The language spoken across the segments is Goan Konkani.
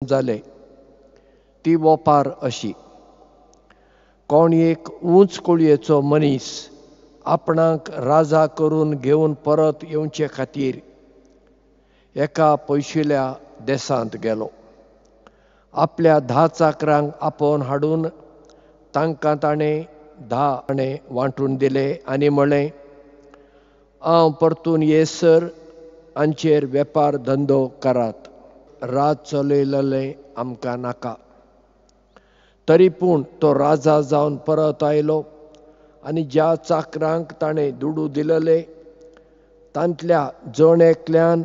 जाले. ती ओपार अशी: कोण एक उंच कुळयेचो मनीस आपणाक राजा करून घेवन परत येवचे खातीर एका पयशिल्या देशांत गेलो. आपल्या 10 चाकरांक आपोवन हाडून तांकां ताणें 10 आणे वांटून दिले आनी म्हळें, हांव परतून येसर हांचेर वेपार धंदो करात. राज चलयलें आमकां नाका. तरी पूण तो राजा जावन परत आयलो आनी ज्या चाकरांक ताणें दुडू दिलेले तांतल्या जण एकल्यान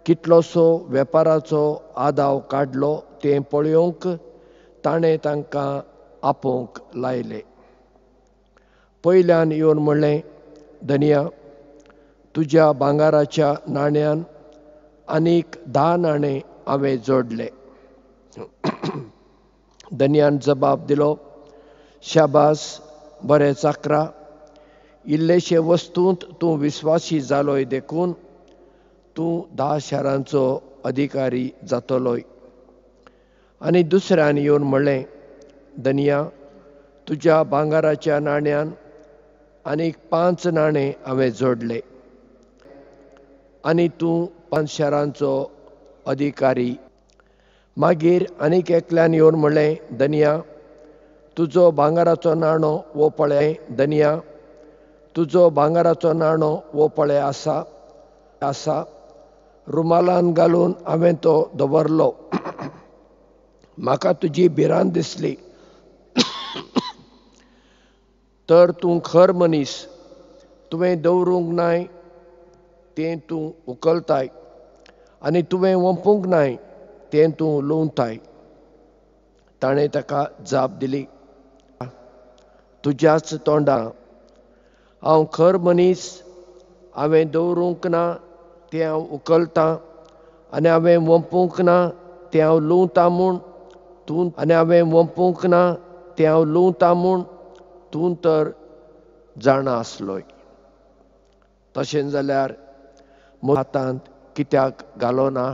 कितलोसो वेपाराचो आदाव काडलो तें पळोवंक ताणें तांकां आपोवंक लायले. पयल्यान येवन म्हणलें, धनया, तुज्या भांगाराच्या नाण्यान आनीक 10 नाणे हांवें जोडले. धनयान जबाब दिलो, शाबास, बरें चाकरा, इल्लेशे वस्तूंत तूं विस्वासी जालोय देखून तूं 10 शारांचो अधिकारी जातलोय. आनी दुसऱ्यान येवन म्हणलें, धनया, तुज्या भांगाराच्या नाण्यान आनीक 5 नाणे हांवें जोडले आनी तूं 5 शारांचो अधिकारी. मागीर आनीक एकल्यान येवन म्हणलें, धनया, तुजो भांगाराचो नाणो वो पळय. धनया, तुजो भांगाराचो नाणो वो पळय आसा आसा रुमालान घालून हांवें तो दवरलो. म्हाका तुजी भिरांत दिसली, तर तूं खर मनीस, तुवें दवरूंक नाय तें तूं उखलताय आनी तुवें वंपूंक नाय तें तूं लुंवताय. ताणें ताका जाप दिली, तुज्याच तोंडा हांव खर मनीस, हांवें दवरूंक ना तें हांव उखलतां आनी हांवें वंपूंक ना तें हांव लुंवतां म्हूण तूं आनी हांवें वंपूंक ना तें हांव लुंवतां म्हूण तूं तर जाणा आसलोय. तशें जाल्यार हातांत कित्याक घालो ना?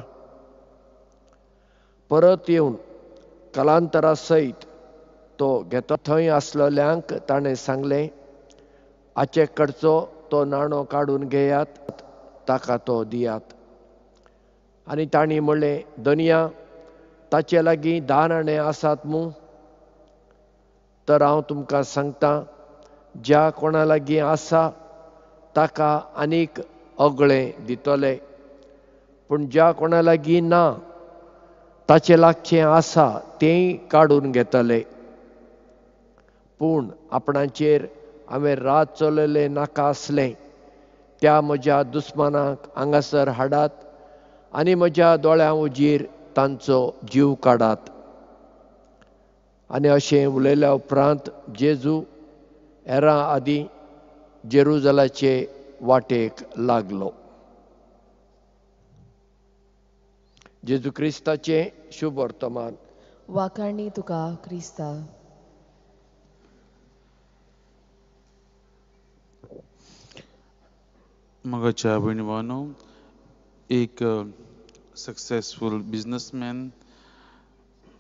परत येवन कलांतरा सयत तो घेता. थंय आसलेल्यांक ताणें सांगलें, हाचे कडचो तो नाणो काडून घेयात, ताका तो दियात. आनी तांणी म्हणलें, धनया, ताचे लागीं 10 नाणे आसात मूं? तर हांव तुमकां सांगता, ज्या कोणा लागीं आसा ताका आनीक अगळें दितले, पूण ज्या कोणा लागीं ना ताचे लागचें आसा तेंय काडून घेतले. पूण आपणाचेर हांवें रात चलयलें नाका आसलें त्या म्हज्या दुस्मानाक हांगासर हाडात आनी म्हज्या दोळ्यां उजीर तांचो जीव काडात. आनी अशें उलयल्या उपरांत जेजू हेरां आदीं जेरुजलाचे वाटेक लागलो. जेजू क्रिस्ताचें शुभ वर्तमान. वाखाणी तुका क्रिस्ता. मगाच्या भयणी भावांनो, एक सक्सेसफूल बिजनसमॅन,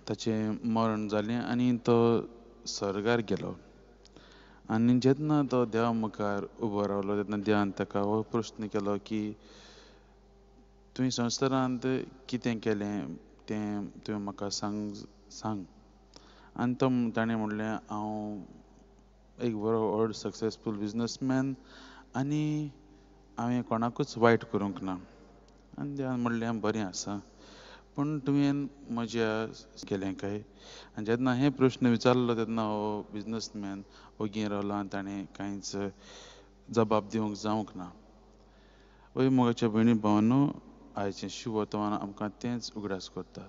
ताचें मरण जालें आनी तो स्वर्गार गेलो. आनी जेन्ना तो देवा मुखार उबो रावलो तेन्ना देवान ताका हो प्रस्न केलो की तुवें संवसारांत कितें केलें तें तुवें म्हाका सांग सांग. आनी तो ताणें म्हणलें, हांव एक बरो व्हड सक्सेसफूल बिजनसमॅन आनी हांवें कोणाकूच वायट करूंक ना. आनी देवान म्हणलें, बरें आसा, पूण तुवें म्हज्या केलें काय? आनी जेन्ना हे प्रस्न विचारलो तेन्ना हो बिजनसमॅन ओगी रावलो आनी ताणें कांयच जबाब दिवंक जावंक ना. ओय मोगाच्या भयणी भावांनो, आयचें शुभ वर्तमान आमकां तेंच उगडास करता.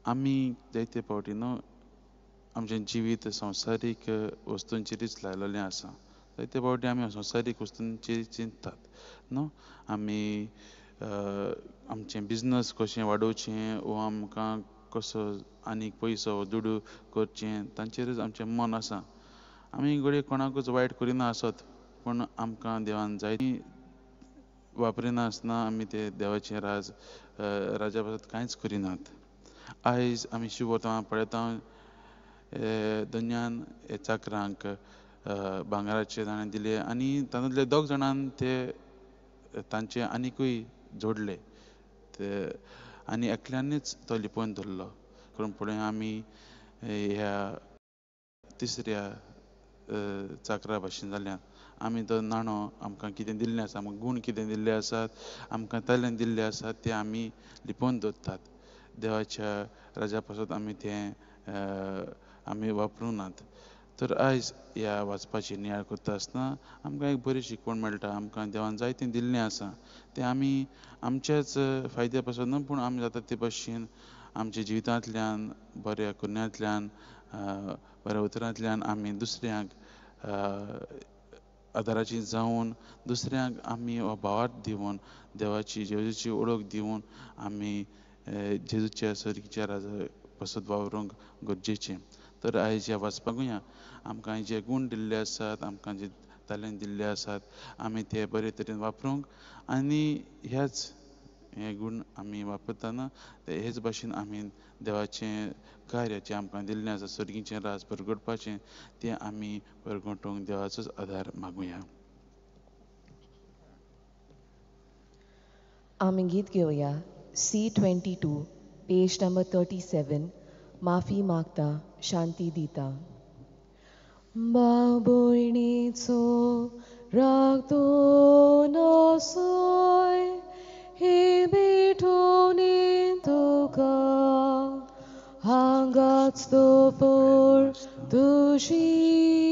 आमी जायते फावटी न्हू आमचें जिवीत संवसारीक वस्तूंचेरूच लायलेलें आसा. जायते फावटी आमी संवसारीक वस्तूंचेर चिंततात न्हू. आमी आमचें बिजनस कशें वाडोवचें वो आमकां कसो आनीक पयसो दुडू करचें तांचेरूच आमचें मन आसा. आमी घडये कोणाकूच वायट करिना आसत, पूण आमकां देवान जाय वापरिनासतना आमी ते देवाचें राज राजा पासत कांयच करिनात. आयज आमी शिवोता पळयता दन्यान चाकरांक भांगराचे नाणें दिले आनी तातूंतले दोग जाणान ते तांचे आनिकूय जोडले ते आनी एकल्यानूच तो लिपोवन धरलो. करून पळोवया आमी ह्या तिसऱ्या चाकरा भाशेन जाल्यात. आमी तो नाणो आमकां कितें दिल्लें आसा, आमकां गूण कितें दिल्ले आसात, आमकां तालेंत दिल्ले आसात, ते आमी लिपोवन दवरतात. देवाच्या राजा पासत आमी तें आमी वापरूंक नात. तर आयज ह्या वाचपाची नियाळ करता आसतना आमकां एक बरी शिकवण मेळटा. आमकां देवान जायतें दिल्लें आसा तें आमी आमच्याच फायद्या पासत न्हू, पूण आमी जाता ते भाशेन आमच्या जिवितांतल्यान, बऱ्या करण्यांतल्यान, बऱ्या उतरांतल्यान आमी दुसऱ्यांक आदाराची जावन, दुसऱ्यांक आमी हो भावार्थ दिवन, देवाची जेजूची ओळख दिवन आमी जेजूच्या सर्गीच्या राजा पासत वावरूंक गरजेचें. तर आयज ह्या वाचपाकूय आमकां जे गूण दिल्ले आसात, आमकां जे तालेंत दिल्ले आसात, आमी ते बरे तरेन वापरूंक आनी ह्याच हे गूण आमी वापरतना हेच भाशेन आमी देवाचें कार्य जें आमकां दिल्लें आसा, सर्गीचें राज परगटपाचें, तें आमी परगटूंक देवाचोच आदार मागुया. आमी गीत घेवया C22 page number 37. माफी मागता शांती दिता. बाबोयणीचो राग तो नासोय ही भेटोनी तुका हांगाच तो पोर तुजी